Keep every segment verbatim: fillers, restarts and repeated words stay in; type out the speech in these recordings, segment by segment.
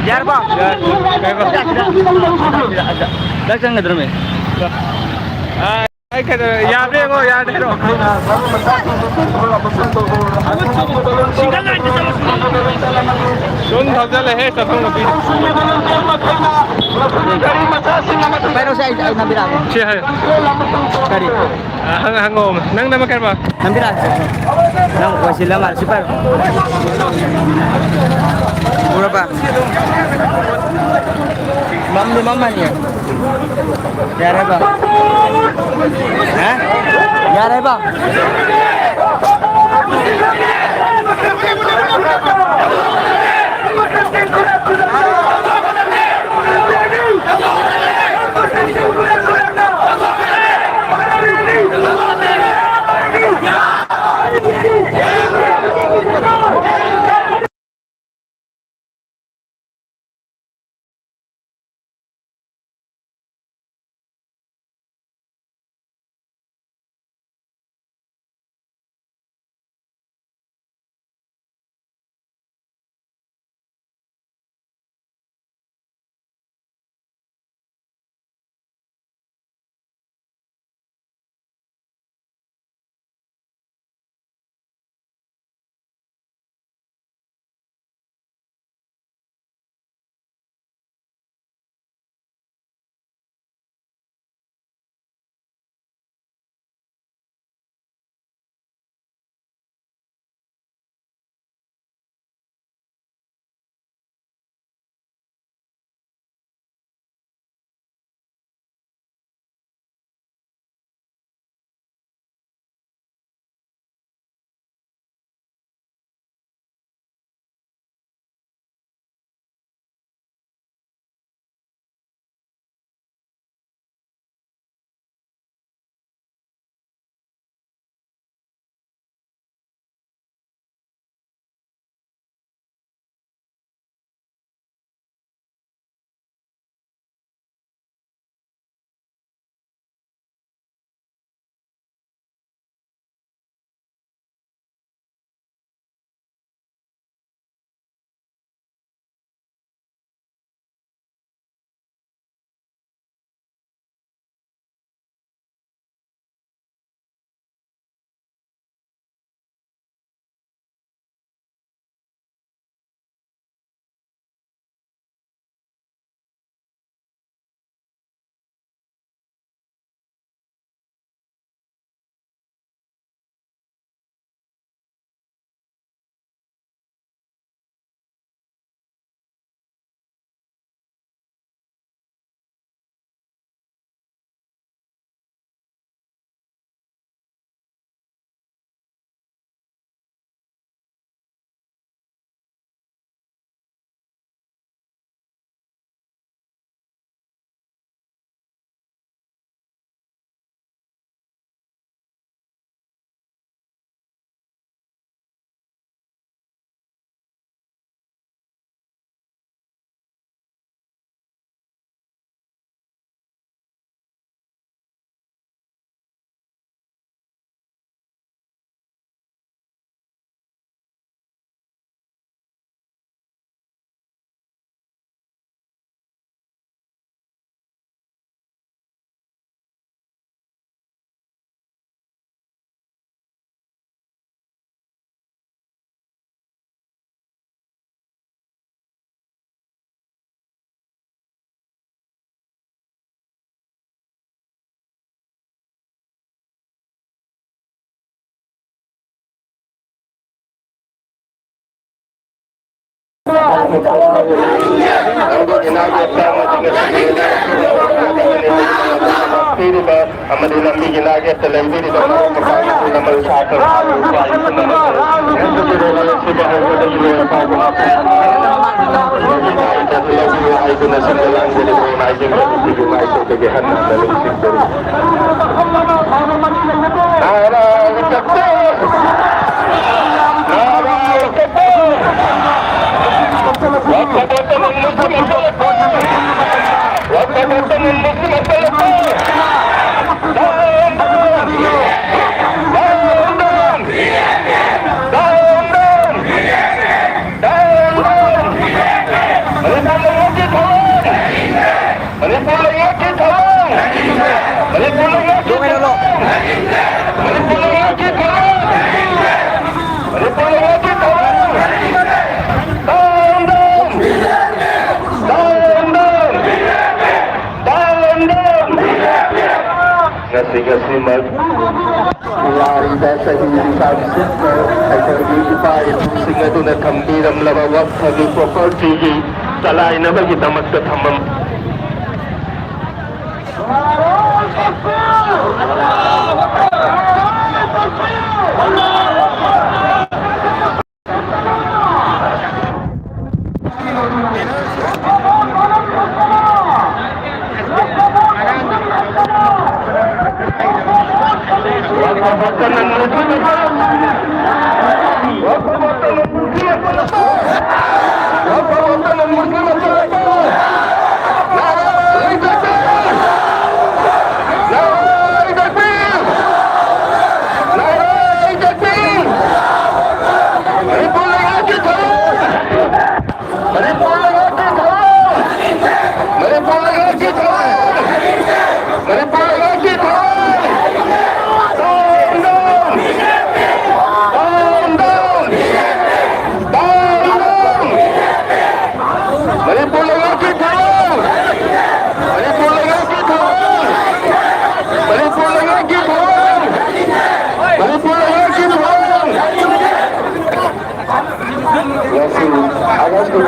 ꯌꯥꯔꯕꯣ? ꯌꯥꯔꯦ꯫ ꯀꯩꯕ? ꯆꯥꯛ ꯆꯪꯒꯗ꯭ꯔꯃꯦ? ꯑꯥ, ꯑꯩ ꯀꯩꯗꯧꯔꯦ? ꯌꯥꯗ꯭ꯔꯦ, ꯌꯦꯡꯉꯣ, ꯌꯥꯗ꯭ꯔꯦ, ꯍꯥꯏꯔꯛꯑꯣ꯫ ꯁꯨꯝ ꯊꯧꯖꯜꯂꯛꯑꯦ, ꯆꯠꯐꯝ ꯂꯝꯕꯤ꯫ ꯄꯥꯏꯔꯛꯑꯣꯁꯦ, ꯑꯩ, ꯑꯩ ꯅꯝꯕꯤꯔꯛꯑꯒꯦ꯫ ꯁꯤ ꯍꯥꯏꯌꯣ꯫ ꯀꯔꯤ? ꯑ, ꯍꯪ-, ꯍꯪꯉꯛꯑꯣ꯫ ꯅꯪ ꯅꯝꯕ ꯀꯩ ꯍꯥꯏꯕ? ꯅꯝꯕꯤꯔꯛꯑꯒꯦ꯫ ꯅꯪ ꯑꯣꯏꯁꯤꯜꯂ ꯃꯥꯜꯂꯦ꯫ ꯁꯤ ꯄꯥꯏꯔꯣ꯫ ꯎꯔꯕ? ꯃꯝꯗꯤ ꯃꯝꯃꯅꯤ꯫ ꯌꯥꯔꯦꯕ꯫ ꯍꯥ? ꯌꯥꯔꯦꯕ꯫ ꯄꯤꯔꯤꯕ ꯑꯃꯗꯤ ꯂꯝꯕꯤꯒꯤ ꯅꯥꯛꯌꯦꯠꯇ ꯂꯩꯕꯤꯔꯤꯕ ꯃꯔꯨꯞ ꯃꯄꯥꯡ ꯑꯗꯨ ꯂꯃꯟ ꯁꯥꯇ꯭ꯔ ꯍꯥꯏꯔꯤꯕ ꯎꯄꯥꯏ ꯑꯁꯤꯅ ꯃꯇꯧ ꯑꯁꯤꯒꯤ ꯔꯦꯂꯤ ꯑꯁꯤꯗ ꯍꯧꯕꯗꯒꯤ ꯂꯣꯏꯔ ꯐꯥꯎꯕ ꯃꯥꯏꯗ ꯂꯧꯕꯤꯌꯨ ꯍꯥꯏꯗꯨꯅ ꯁꯣꯝꯗ ꯂꯥꯡꯖꯔꯤꯕ ꯏꯃꯥ ꯏꯕꯦꯟ ꯑꯁꯤꯒꯤ ꯃꯥꯏꯀꯩꯗꯒꯤ ꯍꯟꯅ ꯍꯟꯅ ꯅꯤꯡꯁꯤꯡꯖꯔꯤ꯫ ꯅꯥꯔꯥ ꯇꯛꯄꯤꯌꯨ! ꯅꯥꯔꯥ ꯇꯛꯄꯤꯌꯨ! ꯋꯥꯈꯜ ꯋꯥꯈꯜ ꯃꯨꯟꯅ ꯁꯤꯟꯅ ꯆꯠꯂꯛꯄ! ꯋꯥꯈꯜ ꯋꯥꯈꯜ ꯃꯨꯟꯅ ꯁꯤꯟꯅ ꯆꯠꯂꯛꯄ! ꯉꯁꯤ ꯉꯁꯤꯃꯛ ꯄꯨꯋꯥꯔꯤꯗ ꯆꯍꯤ ꯂꯤꯁꯥꯡ ꯆꯠꯅ ꯑꯩꯈꯣꯏꯒꯤ ꯏꯄꯥ ꯏꯄꯨꯁꯤꯡ ꯑꯗꯨꯅ ꯊꯝꯕꯤꯔꯝꯂꯕ ꯋꯛꯐꯒꯤ ꯄ꯭ꯔꯣꯄꯔꯇꯤꯒꯤ ꯆꯂꯥꯏꯅꯕꯒꯤꯗꯃꯛꯇ ꯊꯝꯃꯝ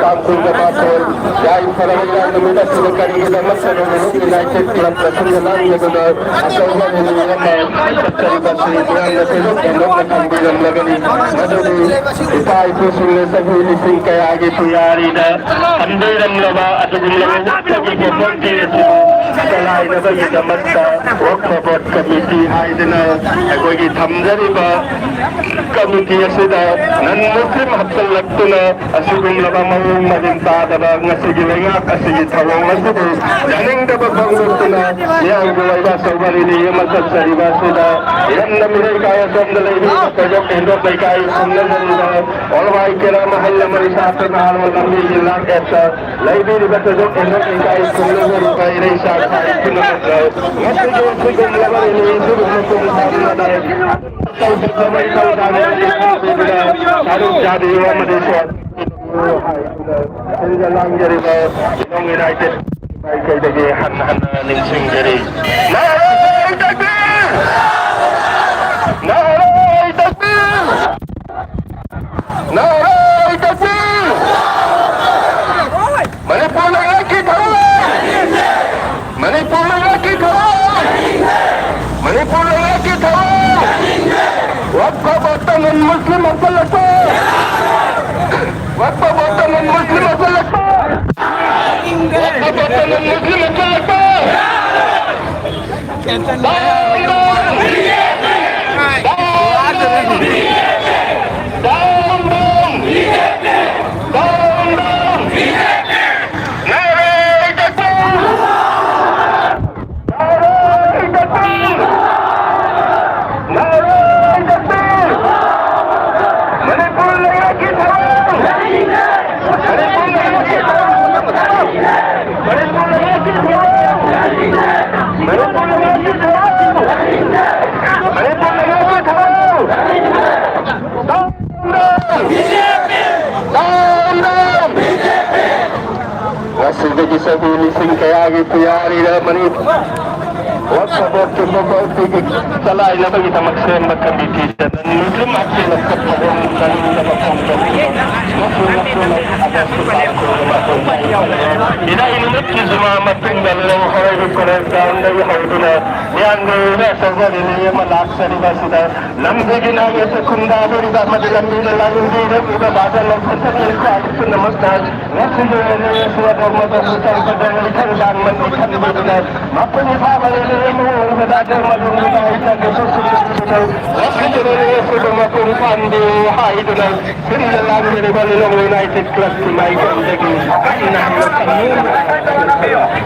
ꯇꯥꯡ ꯀꯨꯟꯒ ꯃꯥꯄꯟ, ꯌꯥꯏꯐꯔꯕ ꯏꯔꯥꯏ ꯅꯨꯃꯤꯠ ꯑꯁꯤꯗ ꯀꯔꯤꯒꯤꯗꯃꯛꯇ ꯅꯣꯡꯃꯩ ꯌꯨꯅꯥꯏꯇꯦꯠ ꯀ꯭ꯂꯕꯇ ꯁꯤꯟꯅ ꯂꯥꯡꯂꯤꯕꯅꯣ? ꯑꯆꯧꯕ ꯃꯤꯅꯤꯡ ꯑꯃ ꯆꯠꯆꯔꯤꯕꯁꯤ ꯃꯤꯌꯥꯝꯅ ꯊꯣꯏꯗꯣꯛ ꯍꯦꯟꯗꯣꯛꯅ ꯈꯪꯕꯤꯔꯝꯂꯒꯅꯤ꯫ ꯃꯗꯨꯗꯤ ꯏꯄꯥ ꯏꯄꯨꯁꯤꯡꯅ ꯆꯍꯤ ꯂꯤꯁꯤꯡ ꯀꯌꯥꯒꯤ ꯄꯨꯋꯥꯔꯤꯗ ꯊꯝꯕꯤꯔꯝꯂꯕ ꯑꯗꯨꯒꯨꯝꯂꯕ ꯋꯥꯈꯜꯒꯤ ꯄꯣꯠꯂꯝꯁꯤꯡ ꯑꯁꯤꯕꯨ ꯆꯂꯥꯏꯅꯕꯒꯤꯗꯃꯛꯇ ꯋꯛꯐ ꯕꯣꯔꯗ ꯀꯃꯤꯇꯤ ꯍꯥꯏꯗꯅ ꯑꯩꯈꯣꯏꯒꯤ ꯊꯝꯖꯔꯤꯕ ꯀꯃꯤꯇꯤ ꯑꯁꯤꯗ ꯅꯟ ꯃꯨꯁꯂꯤꯝ ꯍꯥꯞꯆꯤꯜꯂꯛꯇꯨꯅ ꯑꯁꯤꯒꯨꯝꯂꯕ ꯃꯑꯣꯡ ꯃꯔꯤꯟ ꯇꯥꯗꯕ ꯉꯁꯤꯒꯤ ꯂꯩꯉꯥꯛ ꯑꯁꯤꯒꯤ ꯊꯧꯑꯣꯡ ꯑꯁꯤꯕꯨ ꯌꯥꯅꯤꯡꯗꯕ ꯐꯣꯡꯗꯣꯛꯇꯨꯅ ꯃꯤꯌꯥꯝꯒꯤ ꯑꯣꯏꯕ ꯑꯆꯧꯕ ꯔꯦꯂꯤ ꯑꯃ ꯆꯠꯆꯔꯤꯕ ꯑꯁꯤꯗ ꯏꯔꯝꯗꯝ ꯏꯔꯩꯀꯥꯏ ꯑꯁꯣꯝꯗ ꯂꯩꯕꯤꯔꯤꯕ ꯊꯣꯏꯗꯣꯛ ꯍꯦꯟꯗꯣꯛ ꯂꯩꯀꯥꯏ ꯈꯨꯡꯒꯪ ꯑꯁꯤꯗ ꯑꯣꯜꯋꯥꯏ ꯀꯦꯔꯥ ꯃꯍꯜ ꯑꯃꯗꯤ ꯁꯥꯇ꯭ꯔ ꯅꯍꯥꯔꯣꯜ ꯂꯝꯕꯤꯒꯤ ꯂꯥꯛ ꯑꯦꯞꯇ ꯂꯩꯕꯤꯔꯤꯕ ꯊꯣꯏꯗꯣꯛ ꯍꯦꯟꯗꯣꯛ ꯂꯩꯀꯥꯏ ꯈꯨꯡꯒꯪ ꯑꯁꯤꯗ ꯏꯔꯩ ꯆꯥꯛ ꯆꯥꯏ ꯄꯨꯝꯅꯃꯛ ꯉꯁꯤꯒꯤ ꯑꯁꯤꯒꯨꯝꯂꯕ ꯔꯦꯂꯤ ꯑꯁꯤꯕꯨ ꯃꯄꯨꯡ ꯐꯥꯍꯟꯕꯗ ꯇꯧꯕꯤꯕ ꯏꯊꯧ ꯇꯥꯕꯤꯕꯗ ꯁꯔꯨꯛ ꯌꯥꯕꯤꯌꯨ ꯑꯃꯗꯤ ꯁꯣ ꯁꯤꯗ ꯂꯥꯡꯖꯔꯤꯕ ꯌꯨꯅꯥꯏꯇꯦꯠ ꯃꯥꯏꯀꯩꯗꯒꯤ ꯍꯟꯅ ꯍꯟꯅ ꯅꯤꯡꯁꯤꯡꯖꯔꯤ꯫ ꯅꯥꯔꯦ ꯇꯛꯕꯤꯔ! ꯅꯥꯔꯦ ꯇꯛꯕꯤꯔ! ꯅꯥꯔꯦ ꯇꯛꯕꯤꯔ! ꯃꯅꯤꯄꯨꯔ ꯂꯩꯉꯥꯛꯀꯤ ꯊꯧꯔꯝ! ꯃꯅꯤꯄꯨꯔ ꯂꯩꯉꯥꯛꯀꯤ ꯊꯧꯔꯝ! ꯃꯅꯤꯄꯨꯔ ꯂꯩꯉꯥꯛꯀꯤ ꯊꯧꯔꯝ! ꯋꯛꯐ ꯕꯣꯔꯗꯇ ꯅꯟ ꯃꯨꯁꯂꯤꯝ ꯍꯥꯞꯆꯤꯜꯂꯛꯄ! ꯋꯛꯐ ꯕꯣꯔꯗꯇ ꯅꯟ ꯃꯨꯁꯂꯤꯝ ꯍꯥꯞꯆꯤꯜꯂꯛꯄ! ꯋꯛꯐ ꯕꯣꯔꯗꯇ ꯅꯟ ꯃꯨꯁꯂꯤꯝ ꯍꯥꯞꯆꯤꯜꯂꯛꯄ! Down, down! Down, down! Down, down! ꯅꯥꯔꯦ ꯇꯛꯕꯤꯔ! ꯅꯥꯔꯦ ꯇꯛꯕꯤꯔ! ꯅꯥꯔꯦ ꯇꯛꯕꯤꯔ! ꯃꯅꯤꯄꯨꯔ ꯂꯩꯉꯥꯛꯀꯤ ꯊꯧꯔꯝ! ꯃꯅꯤꯄꯨꯔ ꯂꯩꯉꯥꯛꯀꯤ ꯊꯧꯔꯝ! ꯃꯅꯤꯄꯨꯔ ꯂꯩꯉꯥꯛꯀꯤ ꯊꯧꯔꯝ! ꯃꯅꯤꯄꯨꯔ ꯂꯩꯉꯥꯛꯀꯤ ꯊꯧꯔꯝ! ꯃꯅꯤꯄꯨꯔ ꯂꯩꯉꯥꯛꯀꯤ ꯊꯧꯔꯝ! Down, down! Down, down! ꯉꯁꯤꯗꯒꯤ ꯆꯍꯤ ꯂꯤꯁꯤꯡ ꯀꯌꯥꯒꯤ ꯄꯨꯋꯥꯔꯤꯗ ꯃꯅꯤꯄꯨꯔ ꯋꯥꯛꯐ ꯕꯣꯔꯗꯀꯤ ꯆꯂꯥꯏꯅꯕꯒꯤꯗꯃꯛ ꯁꯦꯝꯕ ꯀꯃꯤꯇꯤꯗ ꯃꯨꯁꯂꯤꯝ ꯍꯛꯁꯦꯜ ꯂꯧꯈꯠꯄ ꯆꯪꯅꯤꯡꯗꯕ ꯐꯣꯡꯗꯣꯛꯈꯤꯕ ꯑꯃꯁꯨꯡ ꯃꯈꯣꯏꯅ ꯑꯥꯒꯁ ꯇꯥꯡ ꯀꯨꯟꯃꯥꯄꯟ ꯏꯔꯥꯏ ꯅꯨꯃꯤꯠꯀꯤ ꯖꯨꯃꯥ ꯃꯇꯨꯡꯗ ꯂꯧ ꯍꯔꯣꯏꯕ ꯀꯣꯂꯦꯖ ꯒ꯭ꯔꯥꯎꯟꯗꯒꯤ ꯍꯧꯗꯨꯅ ꯃꯤꯌꯥꯝꯒꯤ ꯑꯣꯏꯕ ꯑꯆꯧꯕ ꯔꯦꯂꯤ ꯑꯃ ꯂꯥꯛꯆꯔꯤꯕ ꯑꯁꯤꯗ ꯂꯝꯁꯤꯒꯤ ꯅꯥꯒꯦꯁꯇ ꯈꯨꯟꯗꯥꯗꯧꯔꯤꯕ ꯑꯃꯗꯤ ꯂꯝꯕꯤꯗ ꯂꯥꯏꯅꯤꯡꯕꯤꯔꯛꯂꯤꯕ ꯕꯥꯗꯜ ꯂꯧꯈꯠꯆꯔꯤꯕ ꯈ꯭ꯋꯥꯏ ꯄꯨꯝꯅꯃꯛꯇ ꯉꯁꯤꯒꯤ ꯔꯦꯂꯤ ꯑꯁꯤꯗ ꯙꯔꯃꯗ ꯁꯨꯆꯟ ꯄꯗꯜ ꯏꯊꯧ ꯂꯥꯡꯕꯅꯤ ꯈꯟꯕꯤꯗꯨꯅ ꯃꯄꯨꯡ ꯐꯥꯕ ꯔꯦꯂꯤ ꯑꯃ ꯑꯣꯏꯔꯤꯕ ꯕꯥꯗꯜ ꯃꯗꯨ ꯉꯁꯤꯒꯤ ꯔꯦꯂꯤ ꯑꯁꯤꯕꯨ ꯃꯄꯨꯡ ꯐꯥꯍꯟꯕꯤꯌꯨ ꯍꯥꯏꯗꯨꯅ ꯁꯤꯟꯕ ꯂꯥꯡꯕꯤꯔꯤꯕ ꯂꯤꯂꯣꯡ ꯌꯨꯅꯥꯏꯇꯦꯗ ꯀ꯭ꯂꯕꯀꯤ ꯃꯥꯏꯀꯩꯗꯒꯤ ꯀꯟꯅ ꯍꯟꯅ ꯈꯪꯍꯟꯕ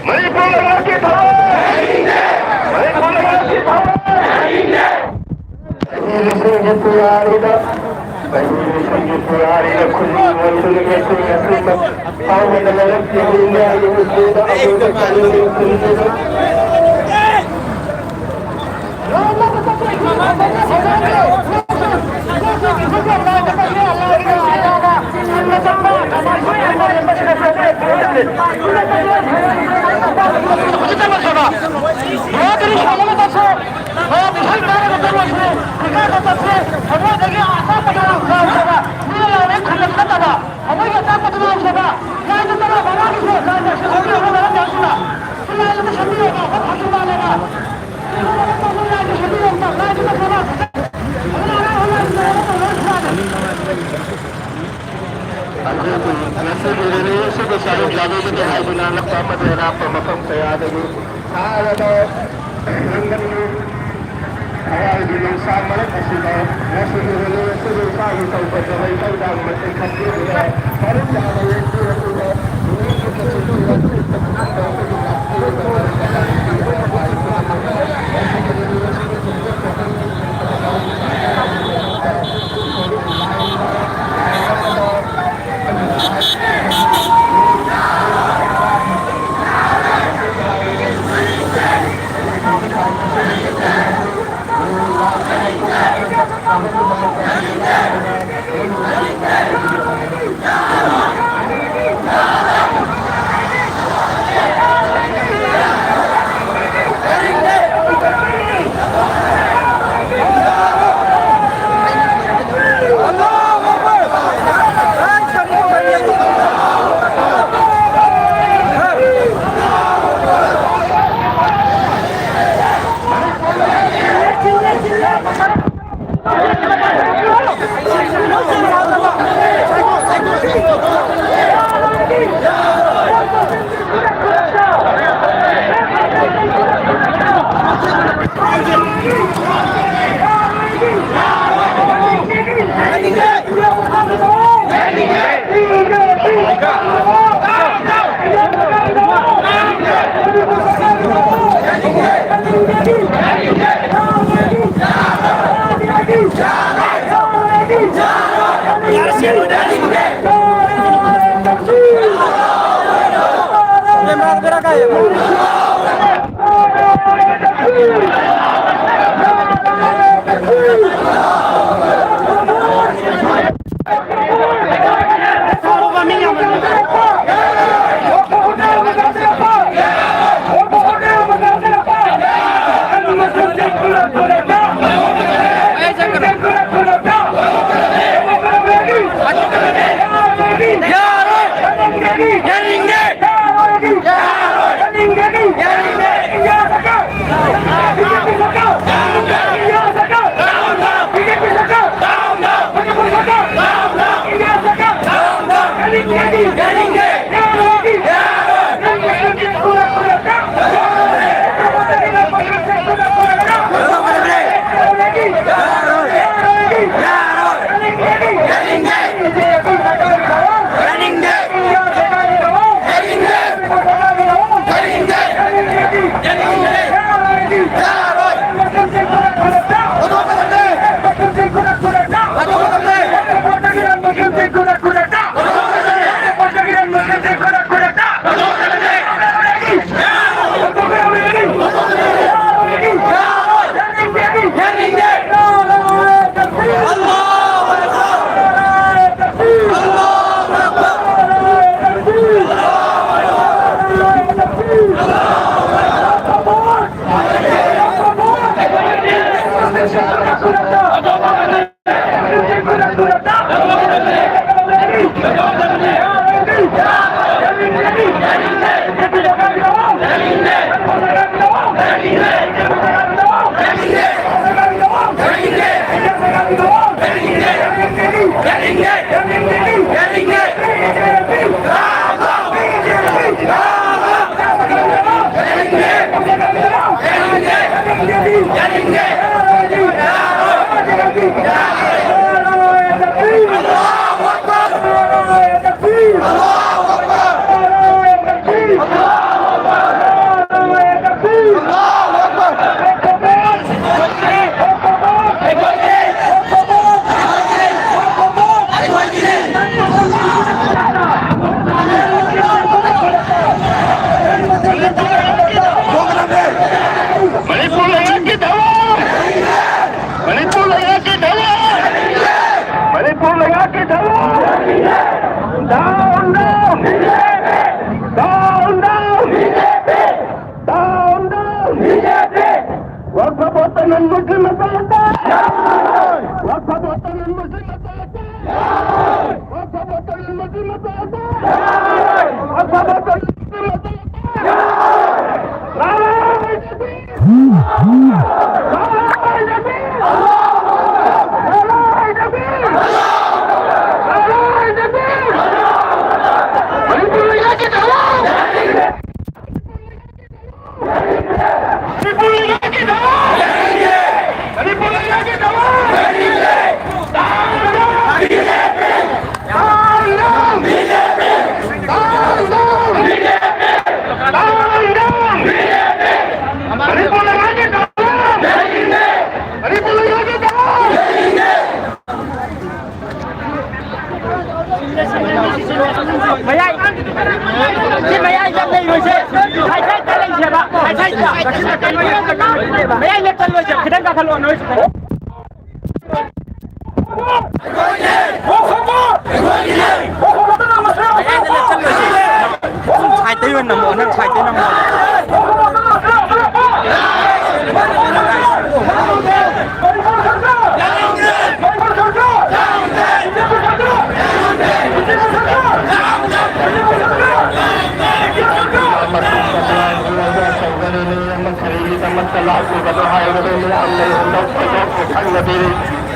ꯃꯅꯤꯄꯨꯔ ꯂꯩꯉꯥꯛꯀꯤ ꯊꯧꯔꯝ! ꯃꯅꯤꯄꯨꯔ ꯂꯩꯉꯥꯛꯀꯤ ꯊꯧꯔꯝ! ꯆꯍꯤ ꯂꯤꯁꯤꯡꯒꯤ ꯄꯨꯋꯥꯔꯤꯗ, ꯆꯍꯤ ꯂꯤꯁꯤꯡꯒꯤ ꯄꯨꯋꯥꯔꯤꯗ ꯈꯨꯟꯅꯨꯡ ꯑꯣꯟꯗꯨꯅ ꯉꯁꯤ ꯉꯁꯤꯃꯛ ꯐꯥꯎꯕꯗ ꯂꯩꯔꯛꯈꯤꯕ ꯏꯟꯗꯤꯌꯥꯒꯤ ꯃꯤꯄꯨꯝꯗ ꯑꯃꯨꯕ ꯀꯥꯂꯦꯟꯒꯤ ꯈꯨꯟꯅꯨꯡꯗ ꯑꯗꯨꯕꯨ ꯉꯁꯤꯒꯤ ꯔꯦꯂꯤ ꯑꯁꯤꯗ ꯁꯔꯨꯛ ꯌꯥꯕꯤꯒꯅꯤ ꯍꯥꯏꯗꯨꯅ ꯑꯅꯛꯄ ꯑꯃꯗꯤ ꯑꯔꯥꯞꯄ ꯃꯐꯝ ꯀꯌꯥꯗꯒꯤ ꯁꯥꯔꯕ ꯂꯝꯗꯝꯒꯤ ꯊꯋꯥꯏꯒꯤ ꯅꯨꯡꯁꯥ ꯃꯔꯛ ꯑꯁꯤꯗ ꯉꯁꯤꯒꯤ ꯔꯦꯂꯤ ꯑꯁꯤꯕꯨ ꯏꯁꯥꯒꯤ ꯇꯧꯕ ꯊꯕꯛ ꯏꯊꯧꯗꯥꯡ ꯃꯁꯤꯡ ꯈꯪꯕꯤꯗꯨꯅ ꯃꯔꯨꯞ ꯌꯥꯝꯅ ꯌꯦꯡꯕꯤꯔꯛꯂꯤꯕ ꯃꯤꯑꯣꯏꯁꯤꯡ ꯑꯁꯤꯁꯨ ꯌꯥꯝꯅ ꯂꯥꯛꯄꯤꯔꯤꯕ ꯃꯔꯝ ꯀꯌꯥꯒꯤ ꯉꯁꯤꯒꯤ ꯔꯦꯂꯤ ꯑꯁꯤꯒꯤ ꯃꯅꯤꯄꯨꯔ ꯂꯩꯉꯥꯛꯀꯤ ꯊꯕꯛ! ꯃꯅꯤꯄꯨꯔ ꯂꯩꯉꯥꯛꯀꯤ ꯊꯕꯛ! ꯃꯅꯤꯄꯨꯔ ꯂꯩꯉꯥꯛꯀꯤ ꯊꯕꯛ! Down, down! Down, down! Down, down! B J P! Waqf ꯕꯣꯠꯇ ꯅꯟ ꯃꯨꯁꯂꯤꯝ ꯃꯆꯥ ꯂꯩꯇꯦ! ꯋꯥꯛꯐ ꯕꯣꯠꯇ ꯅꯟ ꯃꯨꯁꯂꯤꯝ ꯃꯆꯥ ꯂꯩꯇꯦ! ꯋꯥꯛꯐ ꯕꯣꯠꯇ ꯅꯟ ꯃꯨꯁꯂꯤꯝ ꯃꯆꯥ ꯂꯩꯇꯦ! ꯋꯥꯛꯐ ꯕꯣꯠꯇ ꯅꯟ ꯃꯨꯁꯂꯤꯝ ꯃꯆꯥ ꯂꯩꯇꯦ! ꯅꯥꯔꯥ ꯇꯛꯕꯤꯔ! ꯅꯥꯔꯥ ꯇꯛꯕꯤꯔ! ꯅꯥꯔꯥ ꯇꯛꯕꯤꯔ! ꯅꯥꯔꯥ ꯇꯛꯕꯤꯔ! ꯃꯅꯤꯄꯨꯔ ꯂꯩꯉꯥꯛꯀꯤ ꯊꯧꯔꯝ! ꯃꯌꯥꯏ, ꯁꯤ ꯃꯌꯥꯏꯗ ꯂꯩꯔꯣꯏꯁꯦ꯫ ꯍꯥꯏꯐꯦꯠꯇ ꯂꯩꯁꯦꯕ, ꯍꯥꯏꯐꯦꯠꯇ꯫ ꯃꯌꯥꯏ ꯂꯦꯞꯇ ꯂꯣꯏꯁꯦ, ꯈꯤꯇꯪ ꯀꯥꯈꯠꯂꯛꯑꯣ ꯅꯣꯏ꯫ ꯁꯥꯏꯠꯇ ꯑꯣꯏꯅ ꯅꯝꯃꯛꯑꯣ, ꯅꯪ ꯁꯥꯏꯠꯇ ꯅꯝꯃꯛꯑꯣ꯫ ꯑꯃꯠꯇ ꯂꯥꯛꯂꯤꯕꯅꯣ ꯍꯥꯏꯕꯗꯨ ꯃꯤꯌꯥꯝꯅ ꯍꯟꯗꯛ ꯊꯣꯏꯗꯣꯛꯅ ꯈꯪꯅꯕꯤꯔꯤ꯫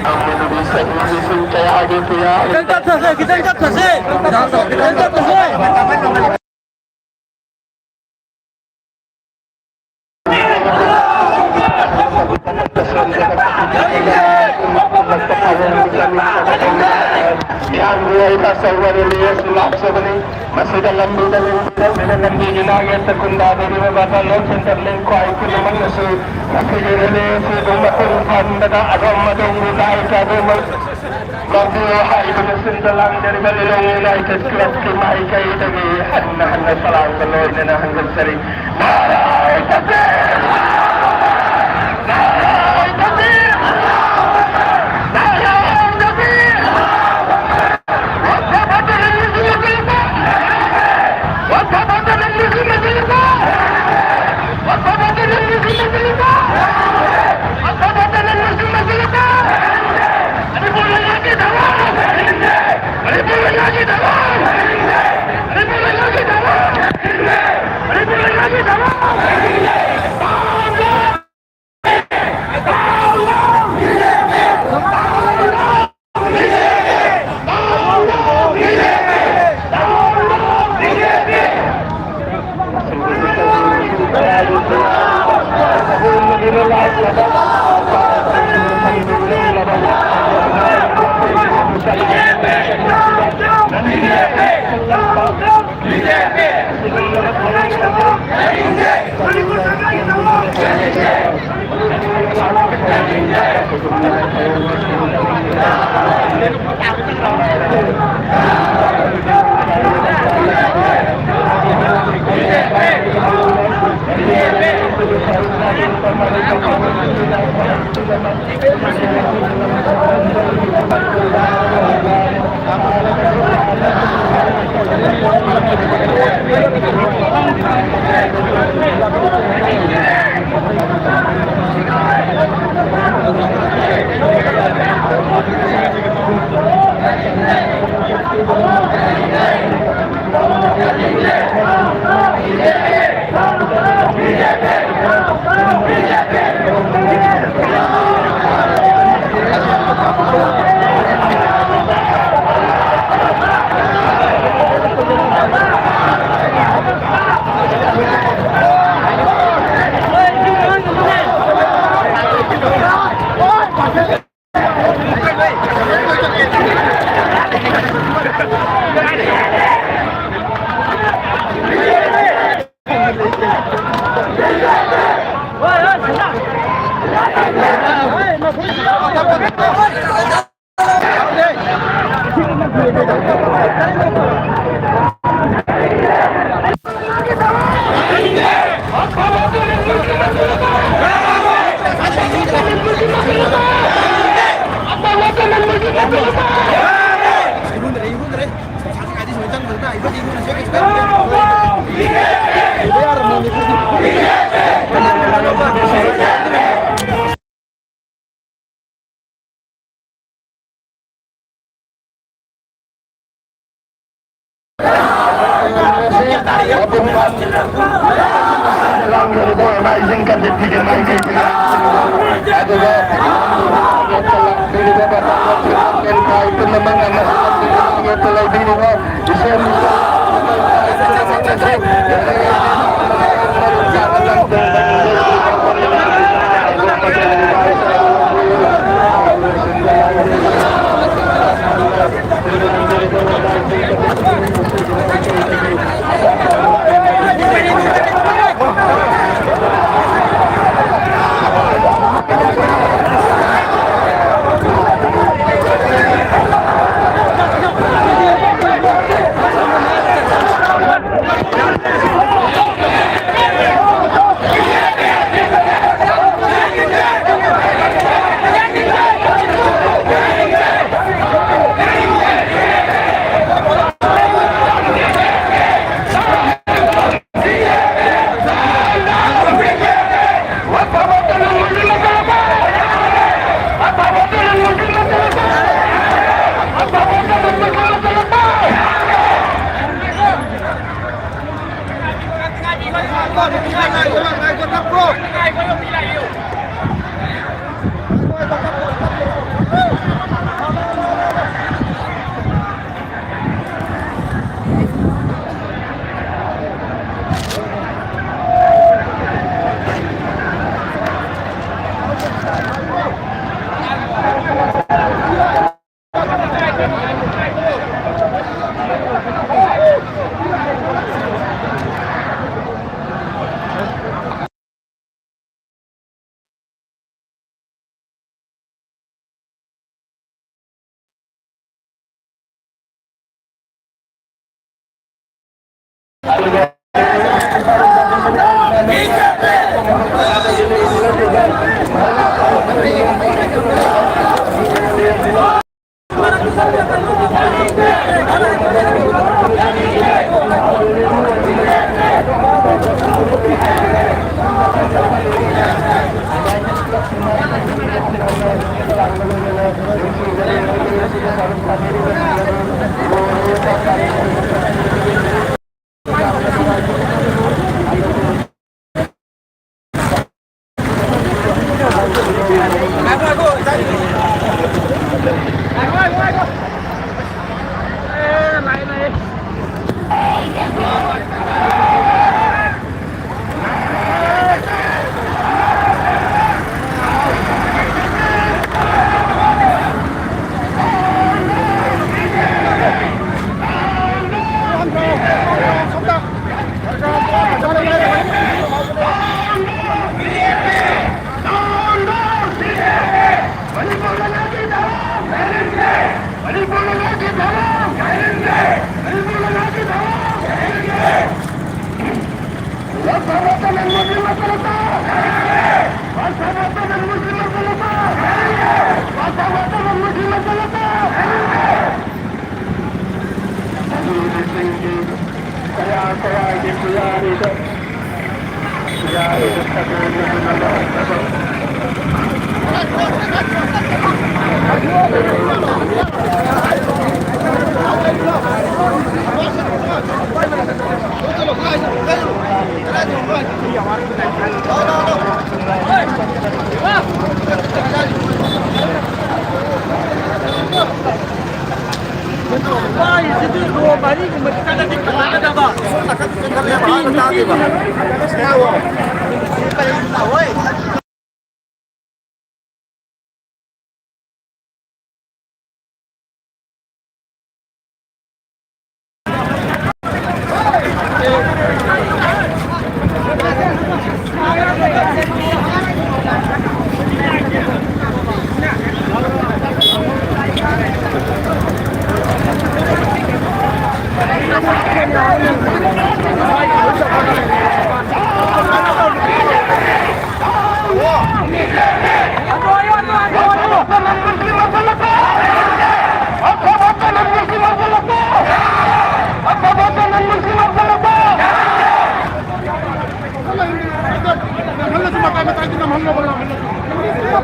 ꯑꯃꯗꯨꯒꯤ ꯆꯍꯤ ꯂꯤꯁꯤꯡ ꯀꯌꯥꯒꯤ ꯄꯤꯌꯥ ꯈꯤꯇꯪ ꯇꯞꯊꯁꯦ, ꯈꯤꯇꯪ ꯇꯞꯊꯁꯦ, ꯈꯤꯇꯪ ꯇꯞꯊꯁꯦ꯫ ꯃꯤꯌꯥꯝꯒꯤ ꯑꯣꯏꯕ ꯑꯆꯧꯕ rally ꯑꯁꯤ ꯂꯥꯛꯆꯕꯅꯤ꯫ ꯃꯁꯤꯗ ꯂꯝꯕꯤꯗ ꯂꯦꯡꯕꯤꯔꯝꯂꯤꯕ ꯂꯝꯕꯤꯒꯤ ꯅꯥꯛꯌꯦꯠꯇ ꯈꯨꯟꯗꯥꯕꯤꯔꯤꯕ ꯕꯥꯇꯥ ꯂꯣꯟ ꯁꯦꯟꯇꯔ ꯂꯦꯡꯈ꯭ꯋꯥꯏ ꯈꯨꯗꯤꯡꯃꯛꯅꯁꯨ ꯃꯁꯤꯒꯤ rally ꯑꯁꯤꯕꯨ ꯃꯄꯨꯡ ꯐꯥꯍꯟꯕꯗ ꯑꯗꯣꯝ ꯑꯗꯣꯝꯒꯤ ꯗꯥꯏꯇ ꯑꯗꯨꯃꯛ ꯂꯧꯕꯤꯌꯨ ꯍꯥꯏꯗꯨꯅ ꯁꯤꯟꯕ ꯂꯥꯡꯖꯔꯤꯕ ꯂꯤꯂꯣꯡ United Clubꯀꯤ ꯃꯥꯏꯀꯩꯗꯒꯤ ꯍꯟꯅ ꯍꯟꯅ ꯁꯂꯥꯝꯒ ꯂꯣꯏꯅꯅ ꯍꯟꯖꯟꯖꯔꯤ꯫ ꯅꯥꯔꯥ ꯇꯛꯕꯤꯔ! ꯅꯥꯔꯥ ꯇꯛꯕꯤꯔ! ꯅꯥꯔꯥ ꯇꯛꯕꯤꯔ! ꯑꯗꯨꯒ ꯄꯨꯝꯅꯃꯛ ꯑꯃꯁꯨꯡ ꯂꯩꯕꯤꯔꯤꯕ ꯏꯁꯣꯔ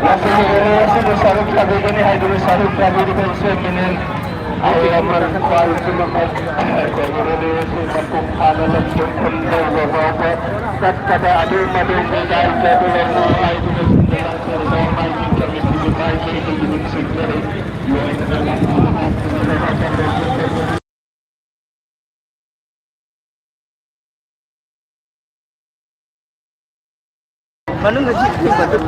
ꯃꯁꯤꯒꯤ ꯔꯦꯂꯤ ꯑꯁꯤꯕꯨ ꯁꯔꯨꯛ ꯌꯥꯕꯤꯒꯅꯤ ꯍꯥꯏꯗꯨꯅ ꯁꯔꯨꯛ ꯌꯥꯕꯤꯔꯤꯕ ꯏꯆꯦ ꯃꯤꯅꯦꯟ ꯑꯩ ꯑꯃ ꯈ꯭ꯋꯥꯏ ꯄꯨꯝꯅꯃꯛ ꯀꯩꯅꯣ ꯔꯦꯂꯤ ꯑꯁꯤ ꯃꯄꯨꯡ ꯐꯥꯅ ꯂꯝꯖꯤꯡ ꯈꯨꯝ ꯇꯧꯕ ꯐꯥꯎꯕ ꯆꯠꯄꯗ ꯑꯗꯨꯝ ꯑꯗꯣꯝꯒꯤ ꯒꯥꯏꯗ ꯑꯗꯨ ꯂꯩꯅꯧ ꯍꯥꯏꯗꯨꯅ ꯁꯤꯗ ꯂꯥꯛꯆꯔꯤꯕ ꯃꯥꯏꯀꯩ ꯀꯃꯤꯇꯤꯒꯤ ꯃꯥꯏꯀꯩꯗꯒꯤ ꯅꯤꯡꯁꯤꯡꯖꯔꯤ꯫ ꯂꯣꯏꯅꯅ ꯂꯝꯖꯤꯡ ꯈꯨꯝ ꯇꯧꯕ ꯐꯥꯎꯕ ꯃꯅꯨꯡꯗ ꯁꯤ ꯐꯤꯕꯗꯨ꯫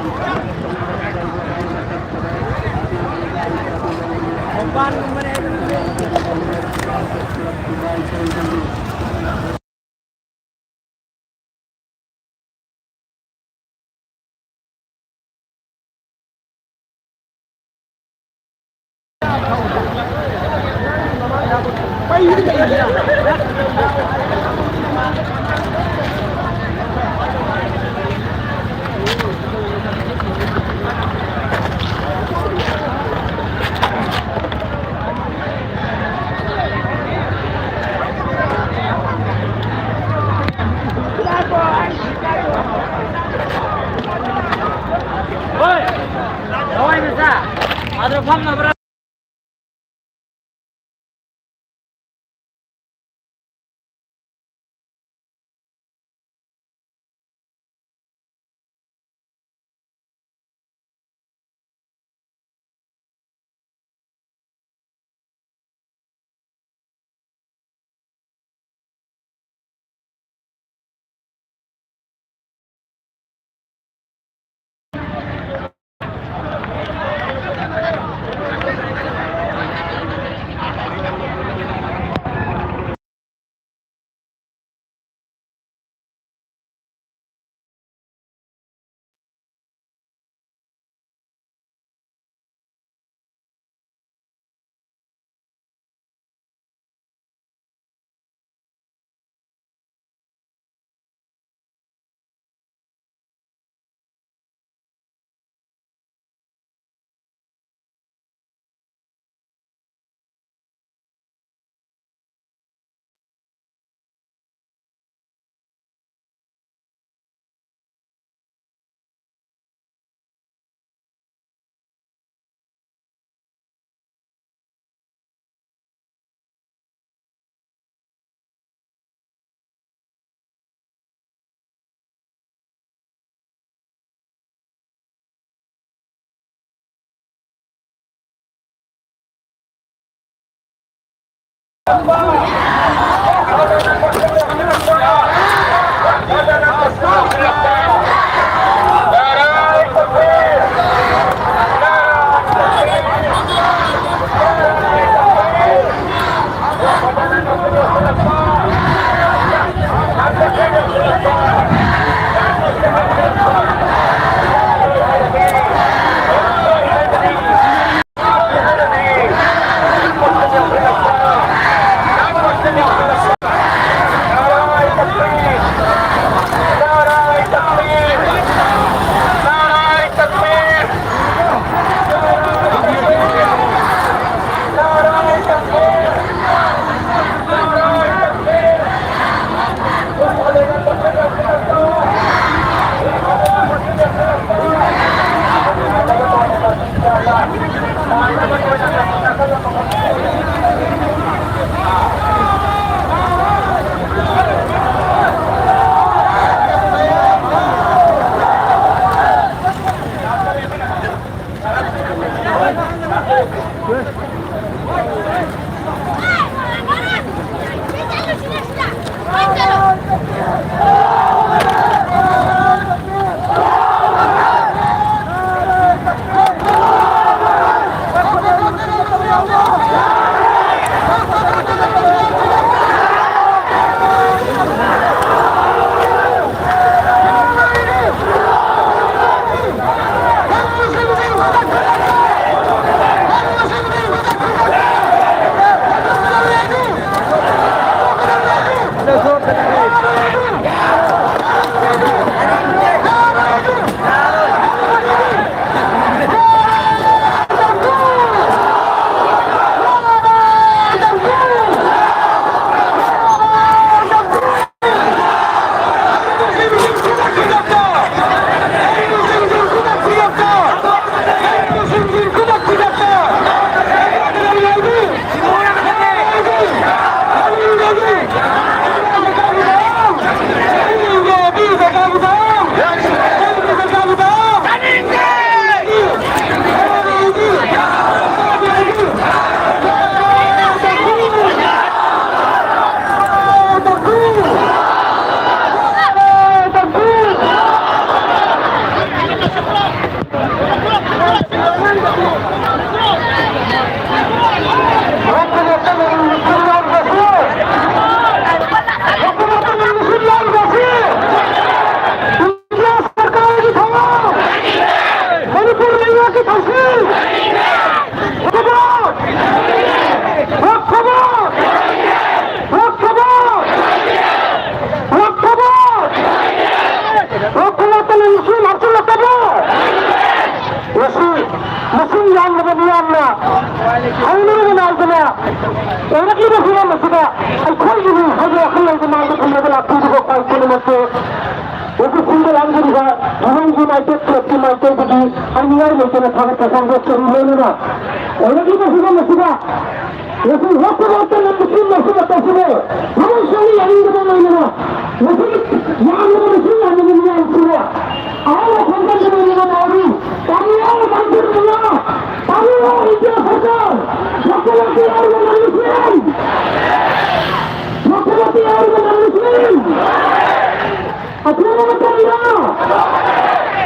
ꯍꯣꯏ, ꯂꯋꯥꯏ ꯃꯆꯥ, ꯑꯗꯨꯗ ꯐꯝꯅꯕ꯭ꯔꯥ? ꯃꯤꯌꯥꯝꯅ ꯍꯧꯅꯔꯒ ꯅꯥꯏꯗꯅ ꯑꯣꯏꯔꯛꯂꯤꯕ ꯐꯤꯕꯝ ꯑꯁꯤꯗ ꯑꯩꯈꯣꯏꯒꯤꯅꯤ ꯍꯥꯏꯕ ꯋꯥꯈꯜꯂꯣꯟꯗ ꯃꯥꯡꯗ ꯊꯝꯂꯒ ꯂꯥꯛꯄꯤꯔꯤꯕ ꯈ꯭ꯋꯥꯏ ꯄꯨꯝꯅꯃꯛꯁꯦ ꯋꯥꯀꯤꯜꯁꯤꯡꯗ ꯂꯥꯡꯖꯔꯤꯕ ꯊꯧꯔꯝꯒꯤ ꯃꯥꯏꯀꯩ ꯀ꯭ꯂꯕꯀꯤ ꯃꯥꯏꯀꯩꯗꯒꯤ ꯍꯥꯏꯅꯤꯡꯉꯥꯏ ꯂꯩꯇꯅ ꯊꯥꯒꯠꯄ ꯐꯣꯡꯗꯣꯛꯆꯔꯤ꯫ ꯂꯣꯏꯅꯅ ꯑꯣꯏꯔꯛꯂꯤꯕ ꯐꯤꯕꯝ ꯑꯁꯤꯗ ꯉꯁꯤ ꯍꯣꯠꯇ ꯍꯣꯠꯇ ꯂꯝ ꯃꯁꯤꯡ ꯃꯁꯤꯡ ꯑꯇꯣꯞꯄꯅꯦ ꯊꯕꯛ ꯁꯨꯕ ꯌꯥꯅꯤꯡꯗꯕ ꯂꯩꯅꯅ ꯃꯁꯤꯒꯤ ꯌꯥꯝꯂꯕ ꯃꯁꯤꯡ ꯌꯥꯝꯂꯕ ꯃꯤꯌꯥꯝꯁꯤꯡꯅ ꯑꯍꯥꯟꯕ ꯈꯣꯡꯖꯪꯗ ꯂꯩꯅꯕ ꯅꯥꯎꯔꯤ ꯇꯥꯃꯤ ꯌꯥꯎꯅ ꯄꯥꯡꯊꯣꯛꯇꯨꯅ ꯇꯥꯃꯤ ꯌꯥꯎꯅ ꯏꯟꯗꯤꯌꯥ ꯁꯔꯀꯥꯔ ꯂꯧꯈꯠꯂꯛꯄ ꯌꯥꯎꯔꯤꯕ ꯂꯝ ꯃꯁꯤꯡ ꯂꯧꯈꯠꯂꯛꯄ ꯌꯥꯎꯔꯤꯕ ꯂꯝ ꯃꯁꯤꯡ ꯑꯊꯨꯕ ꯃꯇꯝꯗ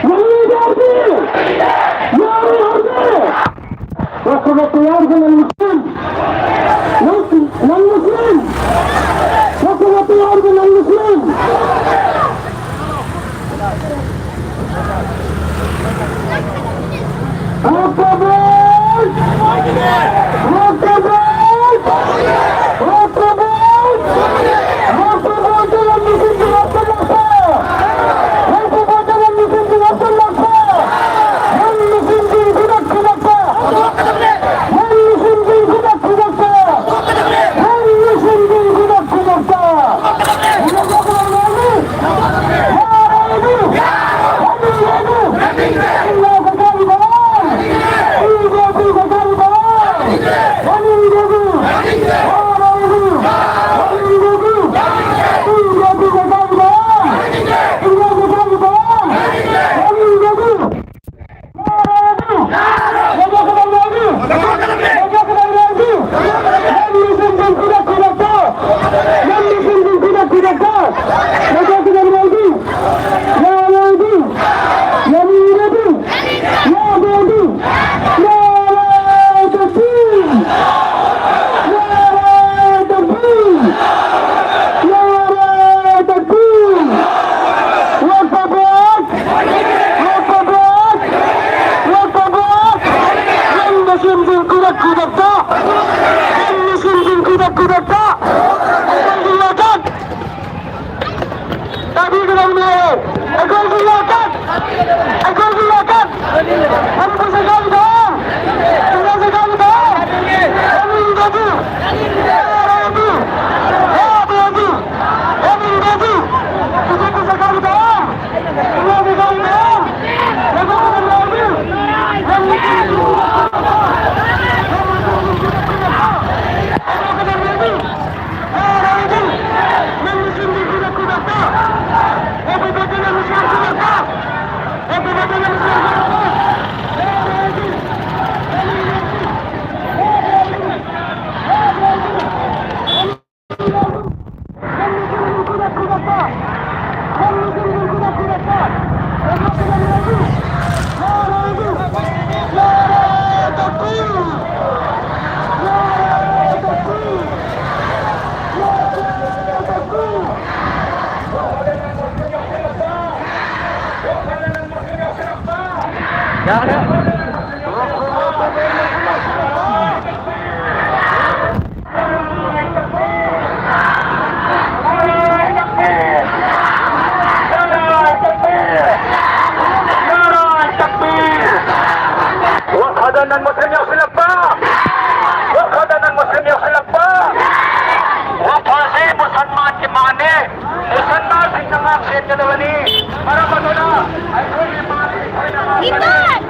ꯂꯝꯕꯤ ꯌꯥꯎꯗꯦ ꯌꯥꯔꯣꯏ ꯍꯧꯖꯤꯛ ꯂꯧꯈꯠꯂꯛꯄ ꯌꯥꯎꯔꯤꯕ ꯂꯝ ꯃꯁꯤꯡ ꯂꯧ- ꯂꯝ ꯃꯁꯤꯡ ꯂꯧꯈꯠꯂꯛꯄ ꯌꯥꯎꯔꯤꯕ ꯂꯝ ꯃꯁꯤꯡ Wakadanan Muslim yausila pa! Wakadanan Muslim yausila pa! Wapasi Musalman kimani! Musalman sing nangak sing kadawani! Para manula! Ay kuli mani! Iman!